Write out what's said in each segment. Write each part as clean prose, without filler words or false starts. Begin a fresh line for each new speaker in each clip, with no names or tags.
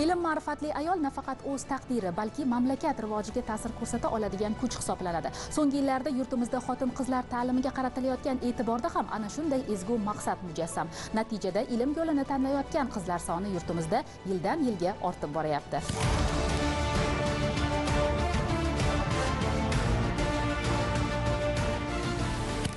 Ilm ma'rifatli ayol nafaqat o'z taqdiri, balki mamlakat rivojiga ta'sir ko'rsata oladigan kuch hisoblanadi. So'nggi yillarda yurtimizda xotin-qizlar ta'limiga qaratilayotgan e'tiborda ham ana shunday ezgu maqsad mujassam. Natijada ilm yo'lini tanlayotgan qizlar soni yurtimizda yildan yilga ortib boryapti.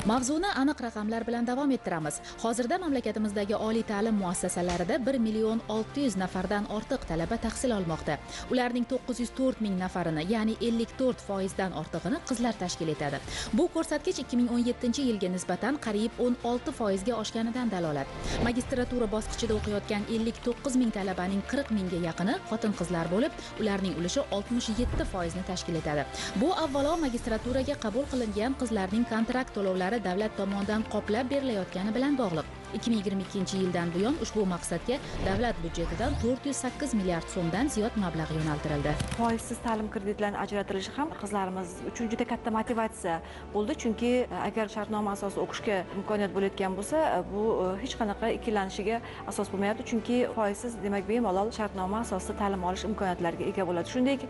Mavzuni aniq raqamlar bilan davom ettiramiz. Hozirda mamlakatimizdagi oliy ta'lim muassasalarida 1 600 000 nafardan ortiq talaba tahsil olmoqda. Ularning 904 ming nafarini, ya'ni 54% dan ortig'ini qizlar tashkil etadi. Bu ko'rsatkich 2017-yilga nisbatan qariyb 16% ga oshganidan dalolat. Magistratura bosqichida o'qiyotgan 59 ming talabaning 40 mingga yaqini xotin-qizlar bo'lib, ularning ulushi 67% ni tashkil etadi. Bu avvalo magistraturaga qabul qilingan qizlarning kontrakt to'lovlari davlat tomonidan qoplab berilayotgani bilan bog'liq. 2022-yildan buyon ushbu maqsadga davlat byudjetidan 408 milliard so'mdan ziyod mablag' yo'naltirildi.
Foizsiz ta'lim kreditlarining ajratilishi ham qizlarimiz uchun juda katta motivatsiya bo'ldi, chunki agar shartnoma asosida o'qishga imkoniyat bo'layotgan bo'lsa, bu hech qanaqa ikkilanishiga asos bo'lmayapti, chunki foizsiz, demak, bemalol shartnoma asosida ta'lim olish imkoniyatlariga ega bo'ladi. Shuningdek,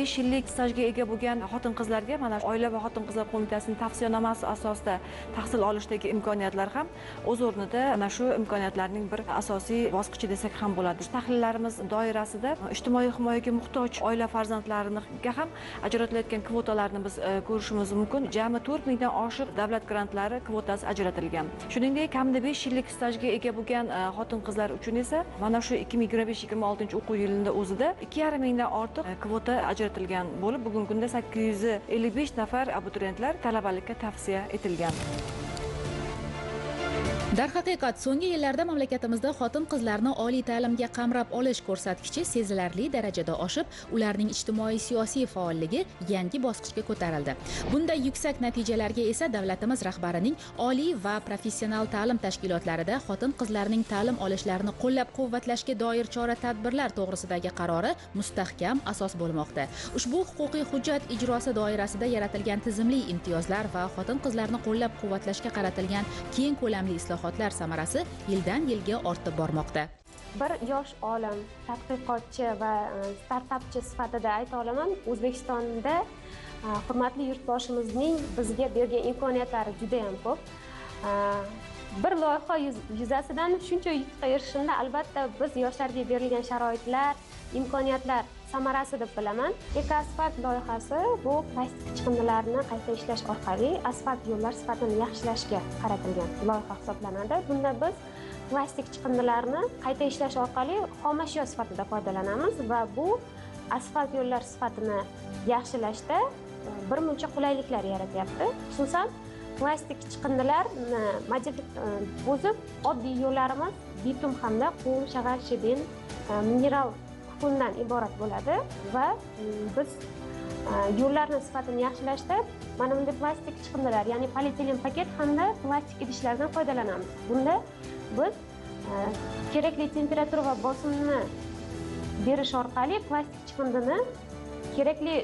5 yillik stajga ega bo'lgan xotin-qizlarga mana Oila va xotin-qizlar qo'mitasining tavsiyanomasi asosida tahsil olishdagi imkoniyatlar ham o'z o'rnida ana shu imkoniyatlarning bir asosiy bosqichi desak ham bo'ladi. Tahlillarimiz doirasida ijtimoiy himoyaga muhtoj oila farzandlariga ham ajratilayotgan kvotalarni biz ko'rishimiz mumkin. Jami 4 mingdan oshiq davlat grantlari kvotasi ajratilgan. Shuningdek, kamida 5 yillik stajga ega bo'lgan xotin-qizlar uchun esa mana shu 2025-26 o'quv yilida o'zida 2,5 mingdan ortiq kvota ajratilgan bo'lib, bugungi kunda 855 nafar abituriyentlar talabalikka tavsiya etilgan.
Darhaqiqat, so'nggi yillarda mamlakatimizda xotin-qizlarni oliy ta'limga qamrab olish ko'rsatkichi sezilarli darajada oshib, ularning ijtimoiy-siyosiy faolligi yangi bosqichga ko'tarildi. Bunday yuksak natijalarga esa davlatimiz rahbarining oliy va professional ta'lim tashkilotlarida xotin-qizlarning ta'lim olishlarini qo'llab-quvvatlashga doir chora-tadbirlar to'g'risidagi qarori mustahkam asos bo'lmoqda. Ushbu huquqiy hujjat ijrosi doirasida yaratilgan tizimli imtiyozlar va xotin-qizlarni qo'llab-quvvatlashga qaratilgan keng ko'lamli islohotlar samarasi yildan yilga ortib bormoqda.
Bir yosh olim, tadqiqotchi va startapchi sifatida ayta olaman, O'zbekistonda hurmatli yurtboshimizning bizga bergan imkoniyatlari juda ham ko'p. Bir loyiha yuzasidan shuncha yutuqqa erishishimda albatta biz yoshlarga berilgan sharoitlar, imkoniyatlar samarasi deb bilaman. Ekoasfalt loyihasi bu plastik chiqindilarni qayta ishlash orqali asfalt yo'llar sifatini yaxshilashga qaratilgan loyiha hisoblanadi. Bunda biz plastik chiqindilarni qayta ishlash orqali xomashyo sifatida foydalanamiz va bu asfalt yo'llar sifatini yaxshilashda bir muncha qulayliklar yaratyapti. Xususan, plastik chiqindilarni buzib, oddiy yo'llarimiz bitum hamda qum, shag'al, shebin, mineral kukundan iborat bo'ladi va biz yo'llarni sifatini yaxshilashda mana bunday plastik chiqindilar, ya'ni polietilen paket hamda plastik idishlardan foydalanamiz. Bunda biz kerakli temperatura va bosimni berish orqali plastik chiqindini kerakli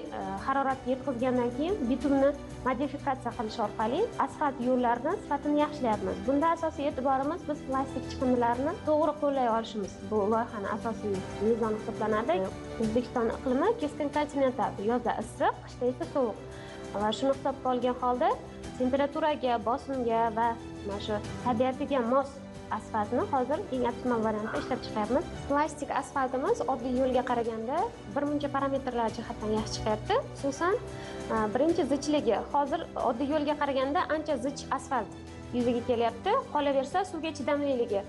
haroratga yetkazgandan keyin bitumni modifikatsiya qilish orqali asfalt yo'llarni sifatini yaxshilayapmiz. Bunda asosiy e'tiborimiz biz plastik chiqindilarni to'g'ri qo'llay olishimiz. Bu loyihani asosiy mezoni hisoblanadi. O'zbekiston iqlimi keskin kontinental, yozda issiq, qishda esa sovuq. Va shuni hisobga olgan holda temperaturaga, bosimga va mana shu tabiatiga mos asfaltni hozir eng optimal variantda ishlab chiqyapmiz. Plastik asfaltimiz oddiy yo'lga qaraganda bir muncha parametrlar jihatdan yaxshi chiqyapti. Xususan, birinchi zichligi hozir oddiy yo'lga qaraganda ancha zich asfalt yuzaga kelyapti. Qolaversa, suvga chidamliligi.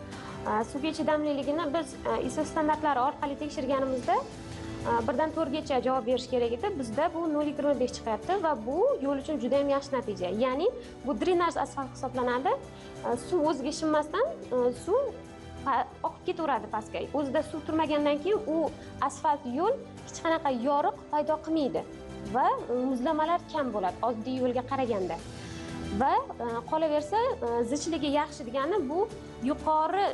Suvga chidamliligini biz ISO standartlari orqali tekshirganimizda 1dan 4gacha javob berish kerak edi. Bizda bu 0.25 chiqyapti va bu yo'l uchun juda ham yaxshi natija. Ya'ni bu drenaj asfalt hisoblanadi. Suv o'ziga shimmasdan suv oqib ketaveradi pastga. O'zida suv turmagandan keyin u asfalt yo'l hech qanaqa yoriq paydo qilmaydi va muzlamalar kam bo'ladi oddiy yo'lga qaraganda. Va qolaversa, zichligi yaxshi degani bu yuqori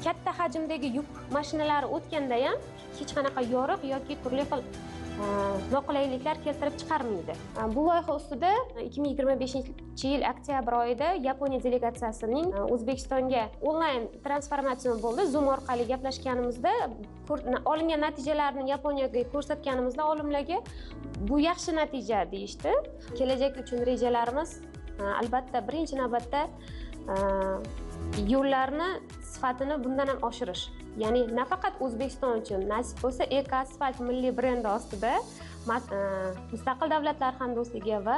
katta hajmdagi yuk mashinalari o'tganda ham hech qanaqa yoriq yoki turli xil noqulayliklar keltirib chiqarmaydi. Bu loyiha ustida 2025-yil oktyabr oyida Yaponiya delegatsiyasining O'zbekistonga onlayn transformatsion bo'ldi. Zoom orqali gaplashganimizda olingan natijalarni Yaponiyaga ko'rsatganimizda olimlarga bu yaxshi natija deyishdi. Kelajak uchun rejalarimiz albatta birinchi navbatda yo'llarni sifatini bundan ham oshirish. Ya'ni nafaqat O'zbekiston uchun, nasib bo'lsa Eko-asfalt milliy brendi ostida mustaqil davlatlar hamdo'stligi va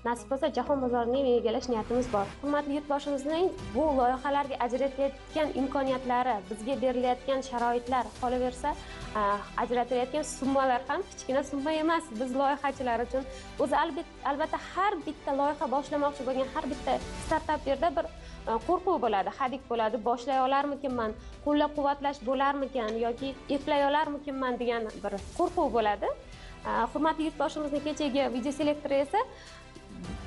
nasib bo'lsa jahon bozorini egallash niyatimiz bor. Hurmatli yurtboshimizning bu loyihalarga ajratayotgan imkoniyatlari, bizga berilayotgan sharoitlar, qolaversa ajratilayotgan summalar ham kichkina summa emas biz loyihachilar uchun. O'zi albatta har bitta loyiha boshlamoqchi bo'lgan har bitta startapperda bir qo'rquv bo'ladi, hadik bo'ladi, boshlay olarmikinman, qo'llab-quvvatlash bo'larmikan yoki eplay olarmikinman degan bir qo'rquv bo'ladi. Hurmatli yurtboshimizni kechagi videoselektori esa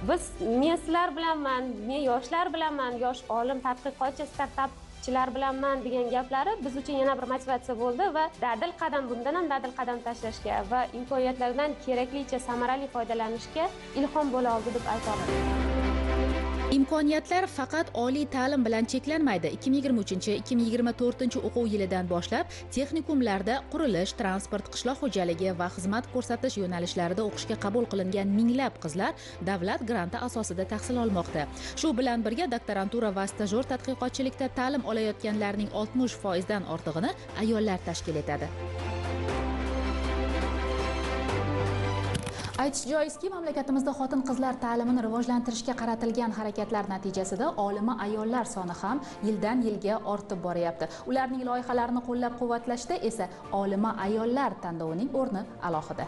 biz, men sizlar bilanman, men yoshlar bilanman, yosh olim, tadqiqotchi, startapchilar bilanman degan gaplari biz uchun yana bir motivatsiya bo'ldi va dadil qadam, bundan ham dadil qadam tashlashga va imkoniyatlardan keraklicha samarali foydalanishga ilhom bo'la oldi deb ayta olaman.
Imkoniyatlar faqat oliy ta'lim bilan cheklanmaydi. 2023-2024 o'quv yilidan boshlab texnikumlarda qurilish, transport, qishloq xo'jaligi va xizmat ko'rsatish yo'nalishlarida o'qishga qabul qilingan minglab qizlar davlat granti asosida tahsil olmoqda. Shu bilan birga doktorantura va stajyor tadqiqotchilikda ta'lim olayotganlarning 60% dan ortig'ini ayollar tashkil etadi. Aytish joizki, mamlakatimizda xotin-qizlar ta'limini rivojlantirishga qaratilgan harakatlar natijasida olima ayollar soni ham yildan yilga ortib boryapti. Ularning loyihalarini qo'llab-quvvatlashda esa olima ayollar tanlovining o'rni alohida.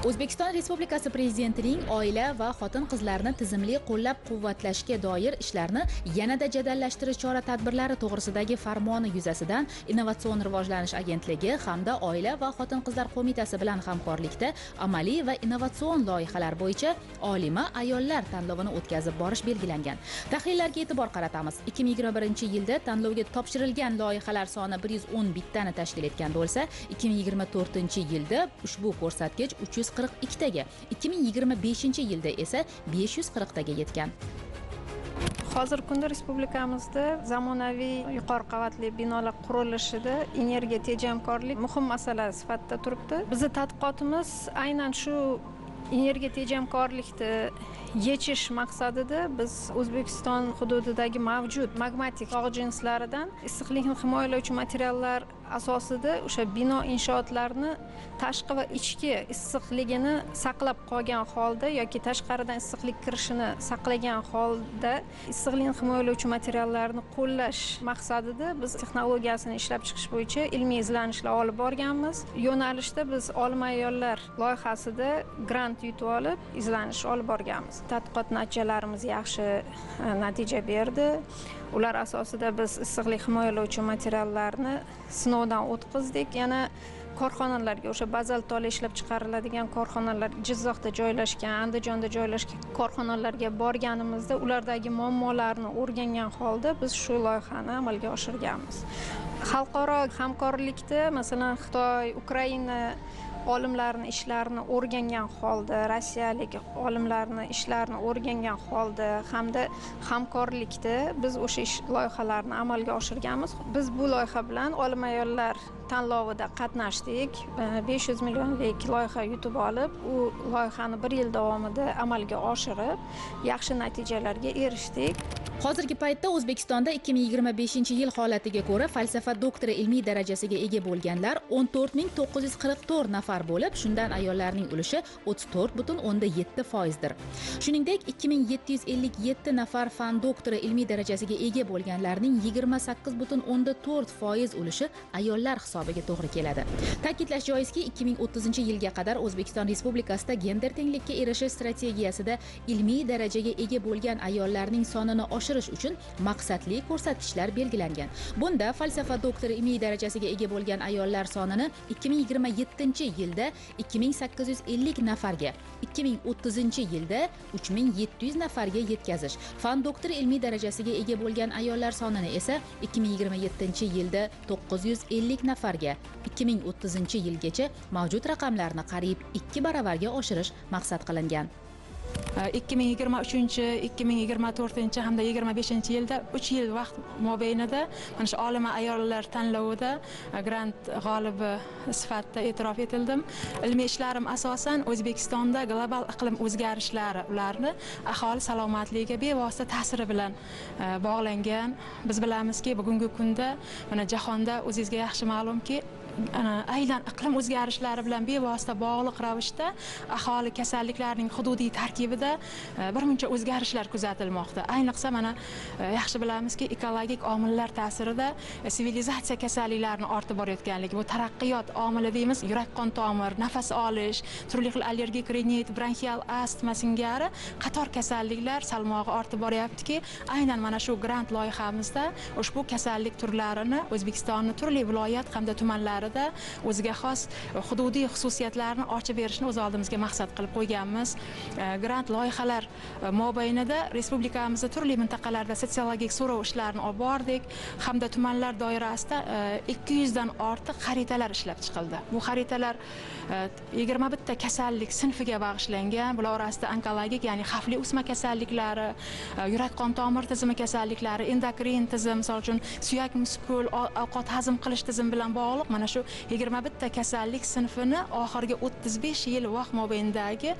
O'zbekiston Respublikasi Prezidentining oila va xotin-qizlarni tizimli qo'llab-quvvatlashga doir ishlarni yanada jadallashtirish chora-tadbirlari to'g'risidagi farmoni yuzasidan Innovatsion rivojlanish agentligi hamda Oila va xotin-qizlar qo'mitasi bilan hamkorlikda amaliy va innovatsion loyihalar bo'yicha olima ayollar tanlovini o'tkazib borish belgilangan. Tahlillarga e'tibor qaratamiz. 2021-yilda tanlovga topshirilgan loyihalar soni 111 tani tashkil etgan bo'lsa, 2024-yilda ushbu ko'rsatkich 342taga, 2025-yilda esa 540taga yetgan.
Hozirgi kunda respublikamizda zamonaviy yuqori qavatli binolar qurilishida energiya tejamkorlik muhim masala sifatida turibdi. Bizning tadqiqotimiz aynan shu energiya tejamkorlikni yechish maqsadida biz O'zbekiston hududidagi mavjud magmatik tog' jinslaridan issiqlikni himoyalovchi materiallar asosida o'sha bino inshootlarni tashqi va ichki issiqligini saqlab qolgan holda yoki tashqaridan issiqlik kirishini saqlagan holda issiqlikni himoyalovchi materiallarni qo'llash maqsadida biz texnologiyasini ishlab chiqish bo'yicha ilmiy izlanishlar olib borganmiz. Yo'nalishda biz olim ayollar loyihasida grant yutib olib izlanish olib borganmiz. Tadqiqot natijalarimiz yaxshi natija berdi. Ular asosida biz issiqlik himoyalovchi materiallarni sinovdan o'tkazdik. Yana korxonalarga, o'sha bazalt toli ishlab chiqariladigan korxonalar, Jizzaxda joylashgan, Andijonda joylashgan korxonalarga borganimizda ulardagi muammolarni o'rgangan holda biz shu loyihani amalga oshirganmiz. Xalqaro hamkorlikda, masalan, Xitoy, Ukraina olimlarning ishlarini o'rgangan holda, rossiyalik olimlarning ishlarini o'rgangan holda hamda hamkorlikda biz o'sha ish loyihalarni amalga oshirganmiz. Biz bu loyiha bilan olim ayollar tanlovida qatnashdik. 500 millionlik loyiha yutib olib, u loyihani bir yil davomida amalga oshirib, yaxshi natijalarga erishdik.
Hozirgi paytda O'zbekistonda 2025-yil holatiga ko'ra falsafa doktori ilmiy darajasiga ega bo'lganlar 14944 nafar bo'lib, shundan ayollarning ulushi 34,7%dir. Shuningdek, 2757 nafar fan doktori ilmiy darajasiga ega bo'lganlarning 28,4% ulushi ayollar hisobiga to'g'ri keladi. Ta'kidlash joizki, 2030-yilga qadar O'zbekiston Respublikasida gender tenglikka erishish strategiyasida ilmiy darajaga ega bo'lgan ayollarning sonini oshirish oshirish uchun maqsadli ko'rsatkichlar belgilangan. Bunda falsafa doktori ilmiy darajasiga ega bo'lgan ayollar sonini 2027-yilda 2850 nafarga, 2030-yilda 3700 nafarga yetkazish, fan doktori ilmiy darajasiga ega bo'lgan ayollar sonini esa 2027-yilda 950 nafarga, 2030-yilgacha mavjud raqamlarni qariyb 2 baravarga oshirish maqsad qilingan.
2023, 2024 hamda 25 yilda 3 yil vaqt mobaynida mana shu olima ayollar tanlovida grant g'olibi sifatida e'tirof etildim. Ilmiy ishlarim asosan O'zbekistonda global iqlim o'zgarishlari, ularni aholi salomatligiga bevosita ta'siri bilan bog'langan. Biz bilamizki, bugungi kunda mana jahonda o'zingizga yaxshi ma'lumki, aynan iqlim o'zgarishlari bilan bevosita bog'liq ravishda aholi kasalliklarining hududiy tarkibida bir muncha o'zgarishlar kuzatilmoqda. Ayniqsa mana yaxshi bilamizki, ekologik omillar ta'sirida sivilizatsiya kasalliklarini ortib borayotganligi, bu taraqqiyot omili deymiz, yurak qon tomir, nafas olish, turli xil allergik rinit, bronxial astma singari qator kasalliklar salmog'i ortib boryaptiki, aynan mana shu grant loyihamizda ushbu kasallik turlarini O'zbekistonning turli viloyat hamda tumanlarida o'ziga xos hududiy xususiyatlarni ochib berishni o'z oldimizga maqsad qilib qo'yganmiz. Grant loyihalar mobaynida respublikamizda turli mintaqalarda sotsiologik so'rov ishlarini olib bordik hamda tumanlar doirasida 200 dan ortiq xaritalar ishlab chiqildi. Bu xaritalar 21 ta kasallik sinfiga bag'ishlangan. Bular orasida onkologik, ya'ni xavfli o'sma kasalliklari, yurak qon tomir tizimi kasalliklari, endokrin tizim, misol uchun suyak muskul, ovqat hazm qilish tizimi bilan bog'liq mana shu 21 ta kasallik sinfini oxirgi 35 yil vaqt mobaynidagi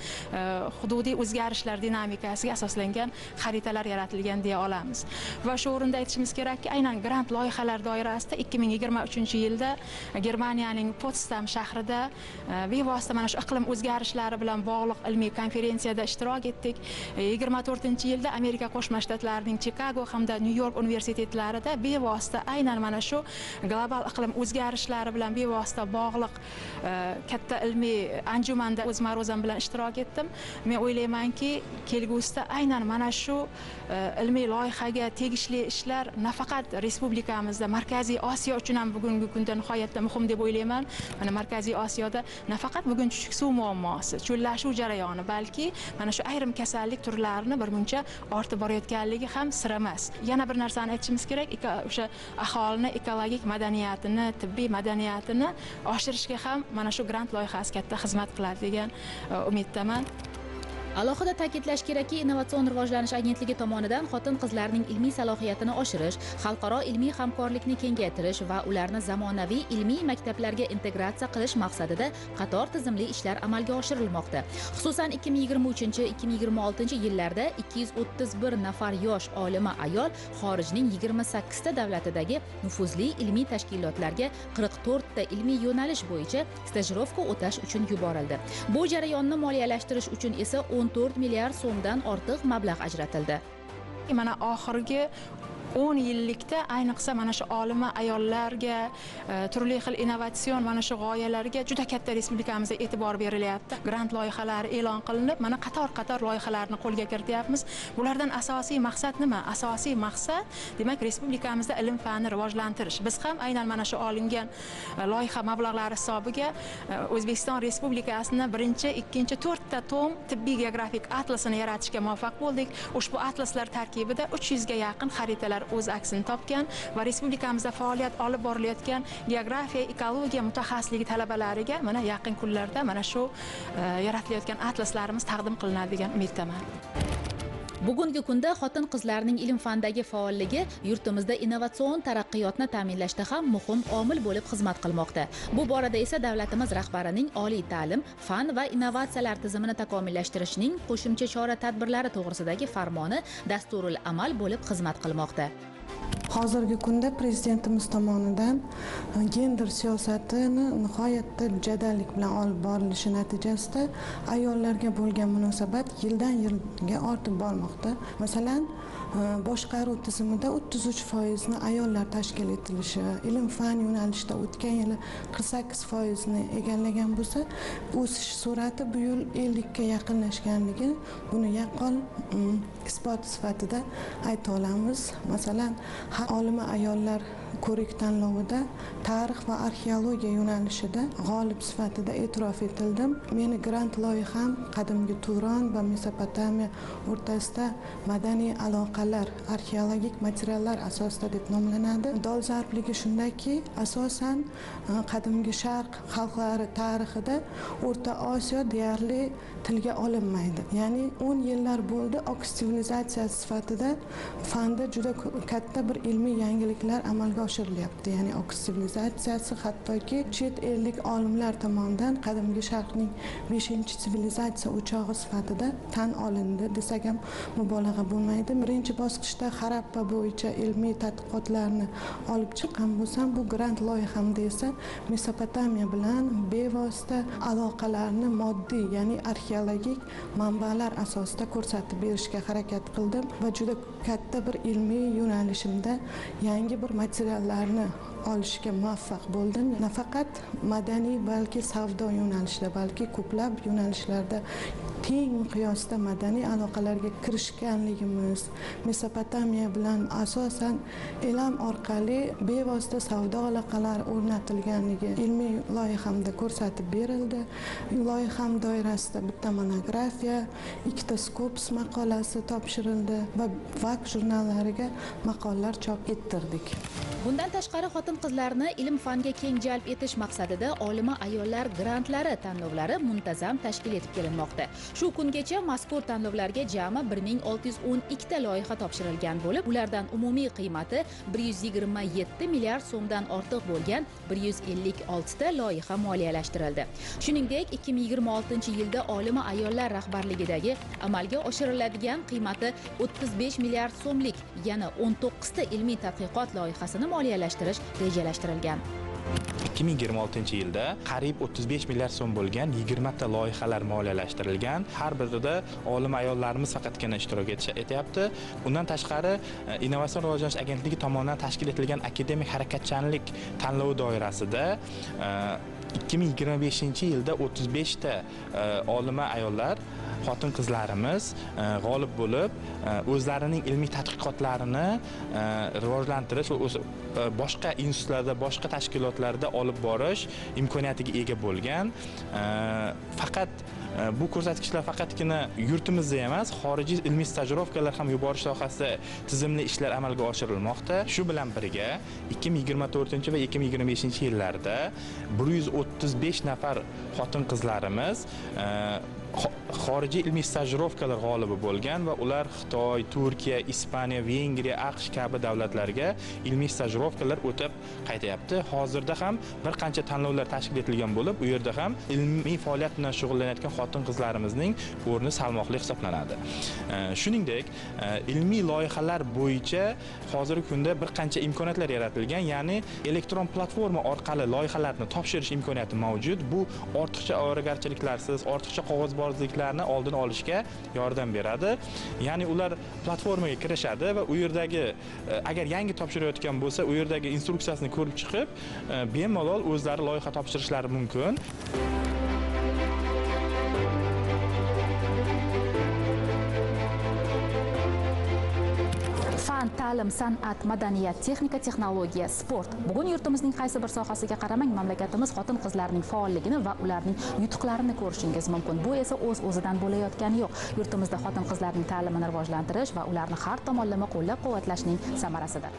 hududiy o'zgarishlar dinamikasiga asoslangan xaritalar yaratilgan deya olamiz. Va shu o'rinda aytishimiz kerakki, aynan grant loyihalar doirasida 2023-yilda Germaniyaning Potsdam shahrida bevosita mana shu iqlim o'zgarishlari bilan bog'liq ilmiy konferensiyada ishtirok etdik. 24-yilda Amerika Qo'shma Shtatlarining Chikago hamda Nyu-York universitetlarida bevosita aynan mana shu global iqlim o'zgarishlari bilan bevosita bog'liq katta ilmiy anjumanda o'z ma'ruzam bilan ishtirok etdim. Men o'ylaymanki, kelgusida aynan mana shu ilmiy loyihaga tegishli ishlar nafaqat respublikamizda, Markaziy Osiyo uchun ham bugungi kunda nihoyatda muhim deb o'ylayman. Mana Markaziy Osiyoda nafaqat bugun chuchuk suv muammosi, cho'llashuv jarayoni, balki mana shu ayrim kasallik turlarini birmuncha ortib borayotganligi ham sir emas. Yana bir narsani aytishimiz kerak, o'sha aholini ekologik madaniyatini, tibbiy madaniyatini oshirishga ham mana shu grant loyihasi katta xizmat qiladi degan umiddaman.
Alohida ta'kidlash kerakki, Innovatsion rivojlanish agentligi tomonidan xotin-qizlarning ilmiy salohiyatini oshirish, xalqaro ilmiy hamkorlikni kengaytirish va ularni zamonaviy ilmiy maktablarga integratsiya qilish maqsadida qator tizimli ishlar amalga oshirilmoqda. Xususan, 2023-2026 yillarda 231 nafar yosh olima ayol xorijning 28 ta davlatidagi nufuzli ilmiy tashkilotlarga 44 ta ilmiy yo'nalish bo'yicha stajirovka o'tash uchun yuborildi. Bu jarayonni moliyalashtirish uchun esa 14 milliard so'mdan ortiq mablag' ajratildi.
Mana oxirgi 10 yillikda ayniqsa mana shu olima ayollarga, turli xil innovatsion mana shu g'oyalarga juda katta respublikamizda e'tibor berilyapti. Grant loyihalari e'lon qilinib, mana qator-qator loyihalarni qo'lga kirityapmiz. Bulardan asosiy maqsad nima? Asosiy maqsad, demak, respublikamizda ilm-fanni rivojlantirish. Biz ham aynan mana shu olingan loyiha mablag'lari hisobiga O'zbekiston Respublikasini 1, 2, 4 ta tom tibbiy geografik atlasini yaratishga muvaffaq bo'ldik. Ushbu atlaslar tarkibida 300 ga yaqin xaritalar o'z aksini topgan va respublikamizda faoliyat olib borilayotgan geografiya, ekologiya mutaxassisligi talabalariga mana yaqin kunlarda mana shu yaratilayotgan atlaslarimiz taqdim qilinadi degan umiddaman.
Bugungi kunda xotin-qizlarning ilm-fandagi faolligi yurtimizda innovatsion taraqqiyotni ta'minlashda ham muhim omil bo'lib xizmat qilmoqda. Bu borada esa davlatimiz rahbarining oliy ta'lim, fan va innovatsiyalar tizimini takomillashtirishning qo'shimcha chora-tadbirlari to'g'risidagi farmoni dasturul amal bo'lib xizmat qilmoqda.
Hozirgi kunda prezidentimiz tomonidan gender siyosatini nihoyatda jadallik bilan olib borilishi natijasida ayollarga bo'lgan munosabat yildan yilga ortib bormoqda. Masalan, boshqaruv tizimida 33% ni ayollar tashkil etilishi, ilm-fan yo'nalishida o'tgan yili 48% ni egallagan bo'lsa, o'sish sur'ati bu yil 50 ga yaqinlashganligi buni yaqqol isbot sifatida ayta olamiz. Masalan, olima ayollar ko'rik tanlovida tarix va arxeologiya yo'nalishida g'olib sifatida e'tirof etildim. Meni grant loyiham qadimgi Turon va Mesopotamiya o'rtasida madaniy aloqalar arxeologik materiallar asosida deb nomlanadi. Dolzarbligi shundaki, asosan qadimgi sharq xalqlari tarixida O'rta Osiyo deyarli tilga olinmaydi. Ya'ni 10 yillar bo'ldi, Oks sivilizatsiyasi sifatida fanda juda katta bir ilmiy yangiliklar amalga oshirilyapti. Ya'ni Oks sivilizatsiyasi hattoki chet ellik olimlar tomonidan qadimgi sharqning 5-sivilizatsiya o'chog'i sifatida tan olindi desak ham mubolag'a bo'lmaydi. Birinchi bosqichda Harappa bo'yicha ilmiy tadqiqotlarni olib chiqqan bo'lsam, bu grant loyihamda esa Mesopotamiya bilan bevosita aloqalarni moddiy, ya'ni arxeologik manbalar asosida ko'rsatib berishga harakat qildim va juda katta bir ilmiy yo'nalishimda yangi bir materiallarni olishga muvaffaq bo'ldim. Nafaqat madaniy, balki savdo yo'nalishida, balki ko'plab yo'nalishlarda keng miqyosda madaniy aloqalarga kirishganligimiz, Mesopotamiya bilan asosan Elam orqali bevosita savdo aloqalari o'rnatilganligi ilmiy loyihamda ko'rsatib berildi. Loyiham doirasida bitta monografiya, 2 Scopus maqolasi topshirildi va VAK jurnallariga maqolalar chop ettirdik.
Bundan tashqari xotin-qizlarni ilm-fanga keng jalb etish maqsadida olima ayollar grantlari tanlovlari muntazam tashkil etib kelinmoqda. Shu kungacha mazkur tanlovlarga jami 1612 ta loyiha topshirilgan bo'lib, ulardan umumiy qiymati 127 milliard so'mdan ortiq bo'lgan 156 ta loyiha moliyalashtirildi. Shuningdek, 2026-yilda olima ayollar rahbarligidagi amalga oshiriladigan qiymati 35 milliard so'mlik yana 19 ta ilmiy tadqiqot loyihasini moliyalashtirish rejalashtirilgan.
2026-yilda qariyb 35 milliard so'm bo'lgan 20 ta loyihalar moliyalashtirilgan. Har birida olim ayollarimiz faqatgina ishtirok etyapti. Undan tashqari Innovatsion rivojlanish agentligi tomonidan tashkil etilgan akademik harakatchanlik tanlovi doirasida 2025-yilda 35 ta olima ayollar, xotin-qizlarimiz g'olib bo'lib, o'zlarining ilmiy tadqiqotlarini rivojlantirish va boshqa institutlarda, boshqa tashkilotlarda olib borish imkoniyatiga ega bo'lgan. Faqat bu ko'rsatkichlar faqatgina yurtimizda emas, xorijiy ilmiy stajirovkalar ham yuborish sohasida tizimli ishlar amalga oshirilmoqda. Shu bilan birga 2024 va 2025-yillarda 135 nafar xotin-qizlarimiz xorijiy ilmiy stajirovkalar g'olibi bo'lgan va ular Xitoy, Turkiya, Ispaniya, Vengriya, AQSh kabi davlatlarga ilmiy stajirovkalar o'tib qaytayapti. Hozirda ham bir qancha tanlovlar tashkil etilgan bo'lib, u yerda ham ilmiy faoliyat bilan shug'ullanayotgan xotin-qizlarimizning o'rni salmoqli hisoblanadi. Shuningdek, ilmiy loyihalar bo'yicha hozirgi kunda bir qancha imkoniyatlar yaratilgan, ya'ni elektron platforma orqali loyihalarni topshirish imkoniyati mavjud. Bu ortiqcha ovoragarchiliklarsiz, ortiqcha qog'ozbozliklarni oldini olishga yordam beradi. Ya'ni ular platformaga kirishadi va u yerdagi agar yangi topshirayotgan bo'lsa, u yerdagi instruksiyasini ko'rib chiqib, bemalol o'zlari loyiha topshirishlari mumkin.
Fan, ta'lim, san'at, madaniyat, texnika, texnologiya, sport. Bugun yurtimizning qaysi bir sohasiga qaramang, mamlakatimiz xotin-qizlarining faolligini va ularning yutuqlarini ko'rishingiz mumkin. Bu esa o'z-o'zidan bo'layotgani yo'q. Yurtimizda xotin-qizlarning ta'limini rivojlantirish va ularni har tomonlama qo'llab-quvvatlashning samarasidir.